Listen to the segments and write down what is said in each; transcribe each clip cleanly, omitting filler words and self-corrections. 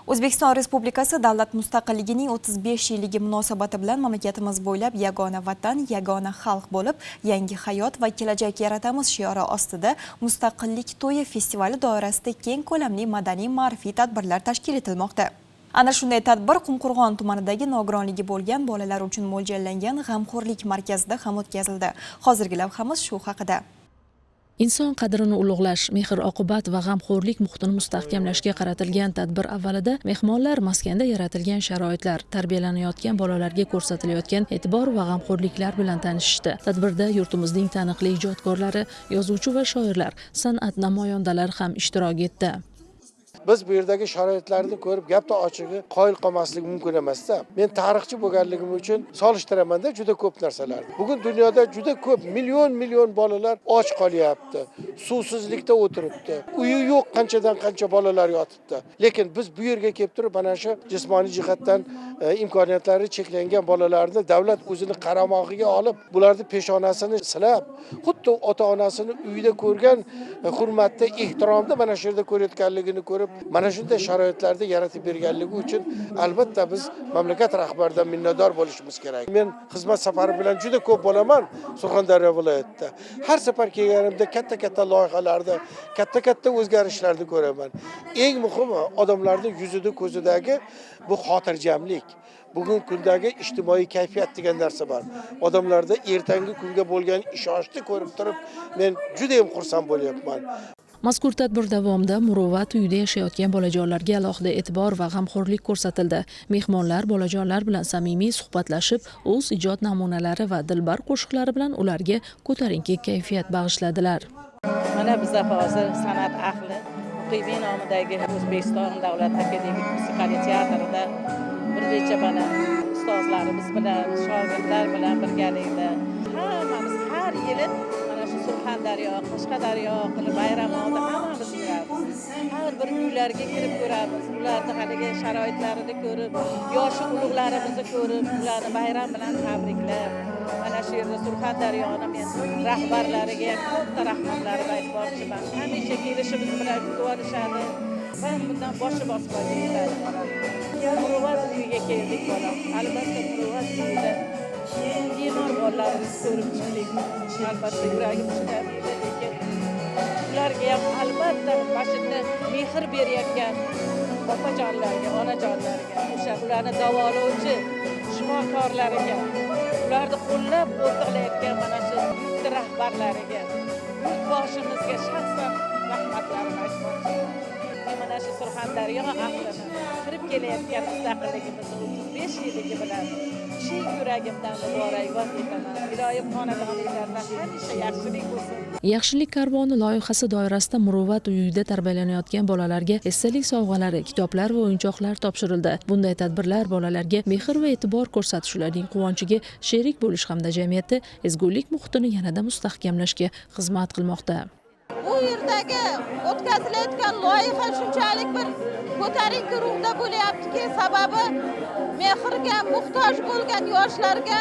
O'zbekiston Respublikasi davlat mustaqilligining 35 yilligi munosabati bilan mamlakatimiz bo'ylab "Yagona vatan, yagona xalq bo'lib, yangi hayot va kelajak yaratamiz" shiori ostida Mustaqillik to'yi festivali doirasida keng ko'lamli madaniy ma'rifiy tadbirlar tashkil etilmoqda. Ana shunday tadbir Qumqo'rg'on tumanidagi nogironligi bo'lgan bolalar uchun mo'ljallangan G'amxo'rlik markazida ham o'tkazildi. Hozirgi lavhamiz shu haqida. Inson qadrini ulug'lash, mehr oqibat va g'amxo'rlik muhitini mustahkamlashga qaratilgan tadbir avvalida mehmonlar maskanda yaratilgan sharoitlar, tarbiyalanayotgan bolalarga ko'rsatilayotgan e'tibor va g'amxo'rliklar bilan tanishishdi. Tadbirda yurtimizning taniqli ijodkorlari, yozuvchi va shoirlar, san'at namoyandalari ham ishtirok etdi. Biz bu yerdagi sharoitlarni ko'rib, gapni ochig'i, qoyil qolmaslik mumkin emasda. Men tarixchi bo'lganligim uchun solishtiramanda juda ko'p narsalarni. Bugun dunyoda juda ko'p million million bolalar och qolyapti, suvsizlikda o'tiribdi, uyi yo'q qanchadan qancha bolalar yotibdi. Lekin biz bu yerga kelib turib, mana shu jismoniy jihatdan imkoniyatlari cheklangan bolalarni davlat o'zini qaramog'iga olib, bularni peshonasini silab, xuddi ota onasini uyida ko'rgan hurmatda, ehtiromda mana shu yerda ko'rayotganligini ko'rib, mana shunday sharoitlarni yaratib berganligi uchun albatta biz mamlakat rahbaridan minnatdor bo'lishimiz kerak. Men xizmat safari bilan juda ko'p bo'laman Surxondaryo viloyatida. Har safar kelganimda katta katta loyihalarni, katta katta o'zgarishlarni ko'raman. Eng muhimi, odamlarni yuzida, ko'zidagi bu xotirjamlik. Bugungi kundagi ijtimoiy kayfiyat degan narsa bor. Odamlarda ertangi kunga bo'lgan ishonchni ko'rib turib, men juda ham xursand bo'lyapman. Mazkur tadbir davomida Muruvvat uyida yashayotgan bolajonlarga alohida e'tibor va g'amxo'rlik ko'rsatildi. Mehmonlar bolajonlar bilan samimiy suhbatlashib, o'z ijod namunalari va dilbar qo'shiqlari bilan ularga ko'tarinki kayfiyat bag'ishladilar. Mana biza hozir san'at ahli Muqimiy nomidagi O'zbekiston davlat akademik musiqali teatrida bir necha mana ustozlarimiz bilan, shogirdlar bilan birgalikda hammamiz har yili mana shu Surxondaryo, Qashqadaryo qilib bayram oldi hammamiz yuramiz. Har bir uylarga kirib ko'ramiz, ularni haligi sharoitlarini ko'rib, yoshi ulug'larimizni ko'rib, ularni bayram bilan tabriklab, mana shu yerda Surxondaryoni men rahbarlariga ham katta rahmatlarimni aytmoqchiman. Hamisha kelishimiz bilan kutib olishadi va bundan boshim osmonga yetadi, bolam. Muruvvat uyiga keldik, bolam. Albatta, Muruvvat uyida bemor bolalarimizni ko'rib chiqdik. Albatta, yuragim chidamaydi, lekin ularga ham albatta mana shu yerda mehr berayotgan opajonlarga, onajonlarga, o'sha ularni davolovchi shifokorlariga, ularni qo'llab quvvatlayotgan mana shu yurt rahbarlariga, yurtboshimizga shaxsan rahmatlarimni aytmoqchiman. Men mana shu Surxondaryo ahlini kirib kelayotgan mustaqilligimizni 35 yilligi bilan chin yuragimdan muborakbod etaman. Iloyim, xonadoninglarda hamisha yaxshilik bo'lsin. Yaxshilik karvoni loyihasi doirasida Muruvvat uyida tarbiyalanayotgan bolalarga esdalik sovg'alari, kitoblar va o'yinchoqlar topshirildi. Bunday tadbirlar bolalarga mehr va e'tibor ko'rsatish, ularning quvonchiga sherik bo'lish hamda jamiyatda ezgulik muhitini yanada mustahkamlashga xizmat qilmoqda. Bu yerdagi o'tkazilayotgan loyiha shunchalik bir ko'tarinki ruhda bo'lyaptiki, sababi mehrga muhtoj bo'lgan yoshlarga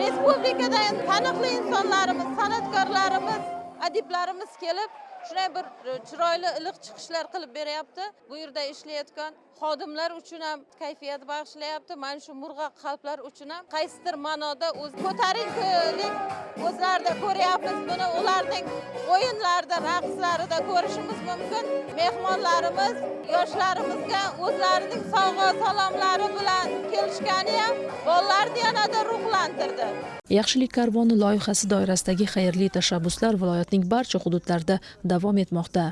respublikadan taniqli insonlarimiz, san'atkorlarimiz, adiblarimiz kelib, shunday bir chiroyli, iliq chiqishlar qilib beryapti. Bu yerda ishlayotgan xodimlar uchun ham kayfiyat bag'ishlayapti. Mana shu murg'oq qalblar uchun ham qaysidir ma'noda o'z ko'tarinkilik o'zlarida ko'ryapmiz. Buni ularning o'yinlarida, raqslarida ko'rishimiz mumkin. Mehmonlarimiz yoshlarimizga o'zlarining sovg'a salomlari bilan kelishgani ham bolalarni yanada ruhlantirdi. Yaxshilik karvoni loyihasi doirasidagi xayrli tashabbuslar viloyatning barcha hududlarida davom etmoqda.